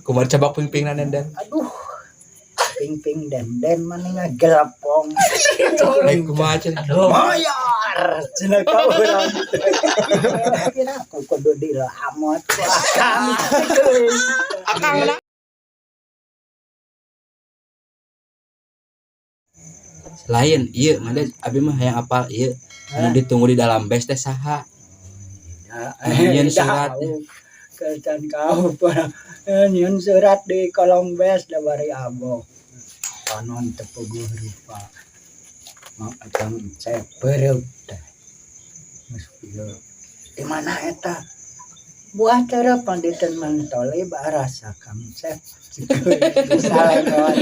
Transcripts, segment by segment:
Kumaha cabak pingpingna Denden? Aduh. Ping-ping Denden mana ngagelepong. Lain kumaha cenah? Mayar cenah ka urang. Kira aku kudu dilamot ku akang. Akang lain ieu mah abi mah hayang apal ieu anu ditunggu di dalam bes teh saha? Nyieun surat. Kecan kau nyieun surat di kolong bes da bari aboh. Panon teu puguh rupa. Mak akang cek beureum teh. Geus ieu. Di mana eta? Buah terep panditen Mang Tolib arasa Kang Cep. Salengon.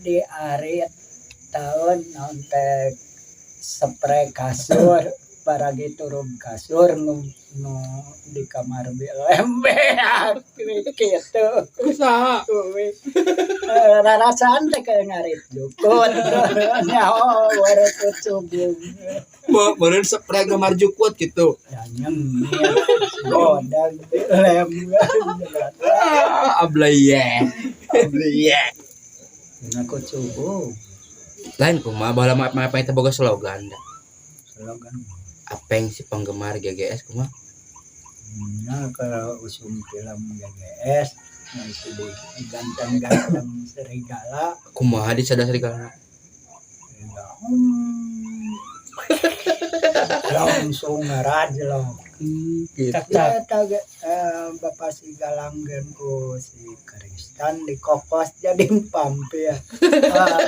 Di arit tahun naon teh spray kasur paragi turun kasur nu, nu di kamar lembeak kitu. Saha? Rarasaan teh kayak ngarit jukut nyaho waretut subuh. Meureun spray kamar jukut gitu. Ya nyengir godang lem. Ah, ablaye. Ablaye. Aku subuh. Lain kumaha baheula mah apa teh boga slogan da. Slogan. Apeng si penggemar GGS kumaha? Nah, kalau usum film GGS masih di ganteng-ganteng serigala. Kumaha di sada serigala? Langsung ngarajlok. Gitu. Ya, Bapak si Galang ku si Kristan dikokos jadi pampir.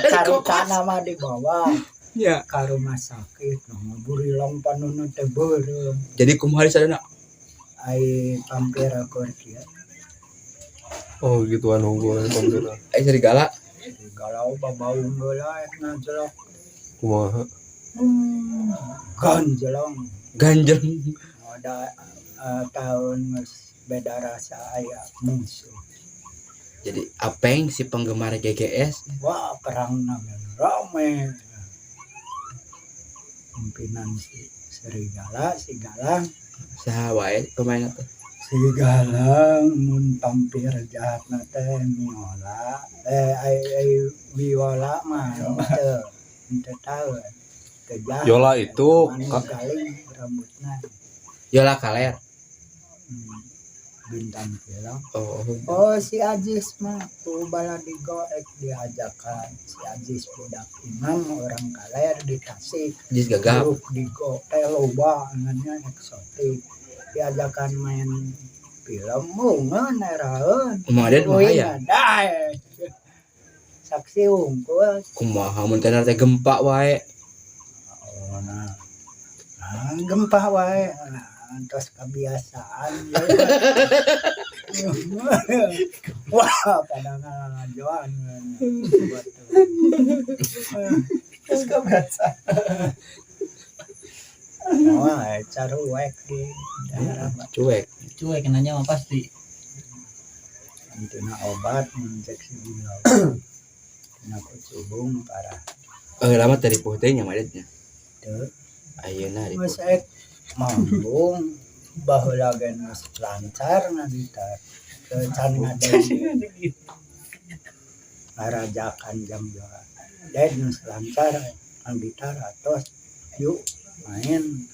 Carita mah dibawa Ya. ke rumah sakit. Nah, burilong panuna teh beureum. Jadi kumaha di sadana? Ai pampir akur kieu. Oh gituan unggul pampir. Ai serigala. Serigala babaung heula ngajelok. Kumaha? Ganjelong. Ganjeng. Ada tahun beda rasa aya musuh. Jadi apeng si penggemar GGS. Wah, perang namanya rame. Pimpinan si serigala, si Galang. Saha wae pemain teh? Si Galang mun pampir jahatna teh Miola, ai ai Wiola mah teu teu tahu. Teu jahat. Yola itu galing rambutna. Yola Kaler. Bintang film. Oh. Oh, si Ajis mah ku baladigo ek diajakan si Ajis budak imam orang Kaler di Tasik. Ajis gagap. Grup digo teh loba ngannya eksotik. Diajakan main film mungeun eraeun. Kumaha den bahaya. Dae. Saksi unggul. Kumaha mun tenar teh gempa wae. Oh, nah. Nah, gempa wae. Nah, terus kebiasaan. Wah, pada ngalajoan. Terus kebiasaan. Wah, caruwek di daerah. Cuek. Cuek nanya mah pasti. Tina obat injeksi gula. Tina kecubung parah. Lama tadi puh teh nya madetnya. Teu. Ayeuna ripuh. Geus ek manggung baheula ge geus lancar ngagitar. Teu can ngadeg. Ngarajakan jam 2. Den geus lancar ngagitar atos yuk main.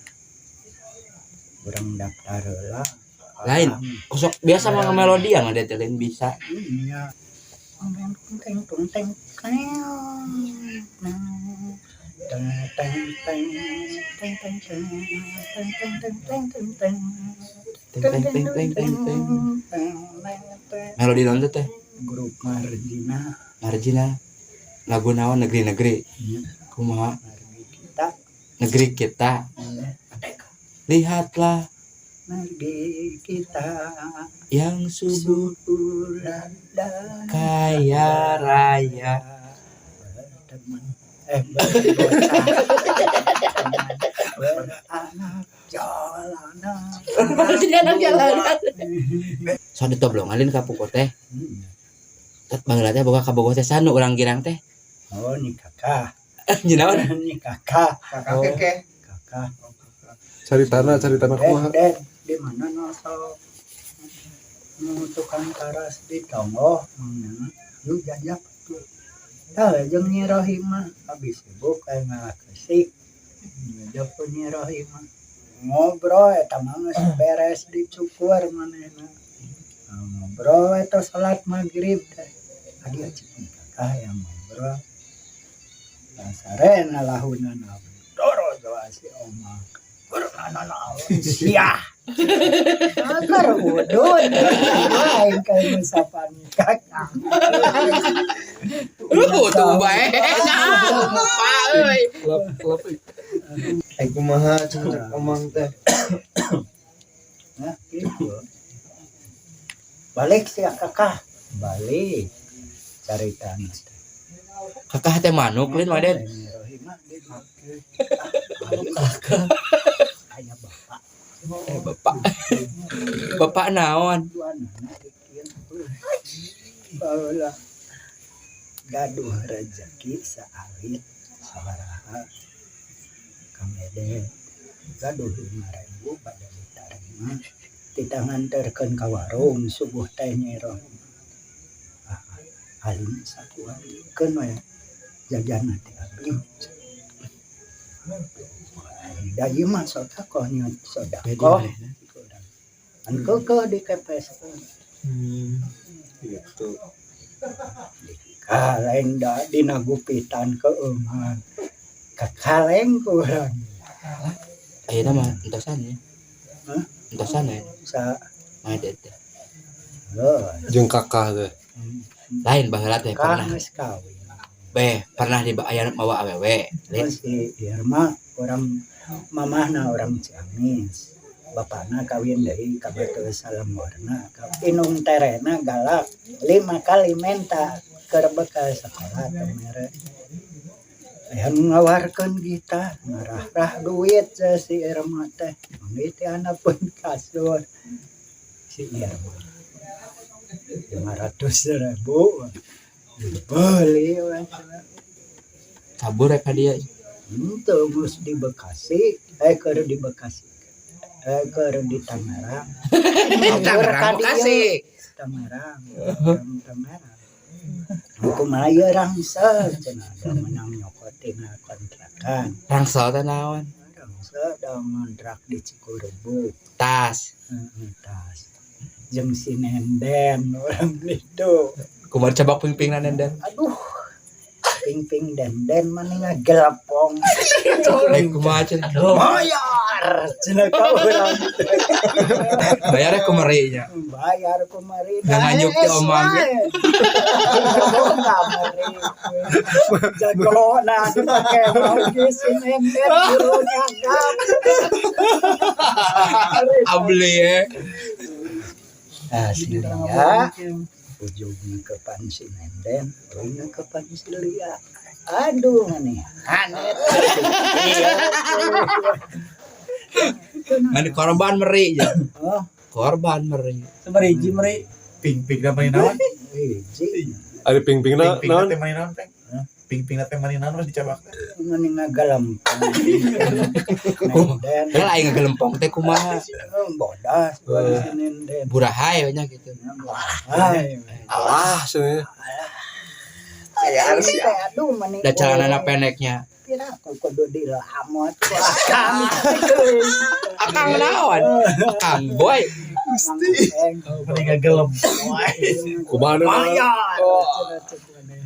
Urang daftar heula. Lain. Kosok biasa mah melodi ya ngadet lain bisa. Iya. Teng teng teng teng teng teng teng teng teng teng teng teng teng teng teng Teng teng teng teng teng teng. Melodi naon teh? Grup Marjina. Marjina. Lagu naon negeri-negeri? Kumaha? Negeri kita. Negeri kita. Lihatlah Negeri kita yang subur subur dan kaya raya. Berteman berbocah beranak jalanan. Anak jalanan. So ditoblongan ka pungkur teh. Tet baheula teh boga kabogoh teh sanu urang girang teh. Oh, ni kakak. Nyenaon? Ni kakak. Kakak keke. Kakak. Cari tanah kumaha? Den, di mana no sok? Nu tukang karas di tonggoh mangna. Yuk jajak tuh. Tah jeung Nyi Rohimah habis sibuk kayak ngalah keusik. Ngajak ku Nyi Rohimah. Ngobrol eta mah geus beres dicukur manehna. Nah, ngobrol eta salat maghrib teh. Adi cik kakak yang ngobrol. Sarena lahuna doro doa si omah. Kurang naon sia. Akar udun. Aing kayak musapan kakak. Tuh bae. Nah, lupa euy. Lap lap. Eh kumaha cenah omang teh. Nah, gitu. Balik sih kakak. Balik. Cari tanah. Kakak teh manuk lain mah Den. Kakak. Aya bapak. Eh bapak. Bapak naon? Dua anak ieu. Baheula gaduh rezeki saalit sabaraha Kang Ede gaduh 5.000 pada ditarima titah nganterkeun ka warung subuh teh Nyi Rohimah. Ah, alim sakuan we jajan teh abdi. Da ieu mah sedekah nya sedekah. An keukeuh dikepeskeun. Gitu. Kaleng da dina gupitan keungan. Kakaleng kurang. Ayeuna mah entosan ya. Hah? Entosan ya. Sa Mah teh. heuh. Jeung kakak teh. Lain baheula teh Kang pernah. geus kawin. Beh, pernah di aya mawa awewe. Lain Terus si Irma orang mamahna orang Ciamis. Bapakna kawin deui ka Batu Salemborna. Indung terena galak 5 kali menta keur bekal sekolah teu mere. Aya nu ngawarkeun gitar, ngarah-rah duit si Irma teh. Manggih teh pun kasur. Si Irma. 500.000 dibeli we. Kabur ka dia. Henteu geus di Bekasi, eh keur di Bekasi. Eh keur di Tangerang. Tangerang Bekasi. Tangerang, orang Tangerang. Kumaha ieu rangsel cenah da menang nyokot tina kontrakan. Rangsel teh naon? Rangsel da ngontrak di Cikurebuk. Tas. Heeh, tas. Jeung si Nenden orang itu. Kumaha cabak pingpingna Nenden? Aduh. Ping-ping denden mah ngagelepong. Lain kumaha cenah? Bayar cenah ka urang. Bayarnya kumeri nya. Bayar kumari. Nggak nganyuk ti omang. Kamari. Jagona dipake mau ge si Nenden kudu nyagap. Abli ya. Nah, si Lia ujungnya ke pan si Nenden, ujungnya ke pan si Lia. Aduh, nih hanet. Ngan korban meri ya. Oh, Korban meri. Sebar hiji meri. Ping-ping na mani naon? hiji. Ari ping-pingna Ping-ping naon? na teh mani naon, Peng? Ping-ping na teh mani naon pas dicabak teh. Meni ngagalempong. Nenden. Lah aing ngagelempong teh kumaha? Oh, bodas baru si Nenden. Burahay we nya gitu. Hai. Alah cenah. Kayak aduh meni. Da celanana pendeknya. Pira aku kudu dilamot ku akang. Akang naon? Akang boy. Gusti. Mani ngagelem. Kumaha nu? Bayar. Oh. Cenah cek maneh.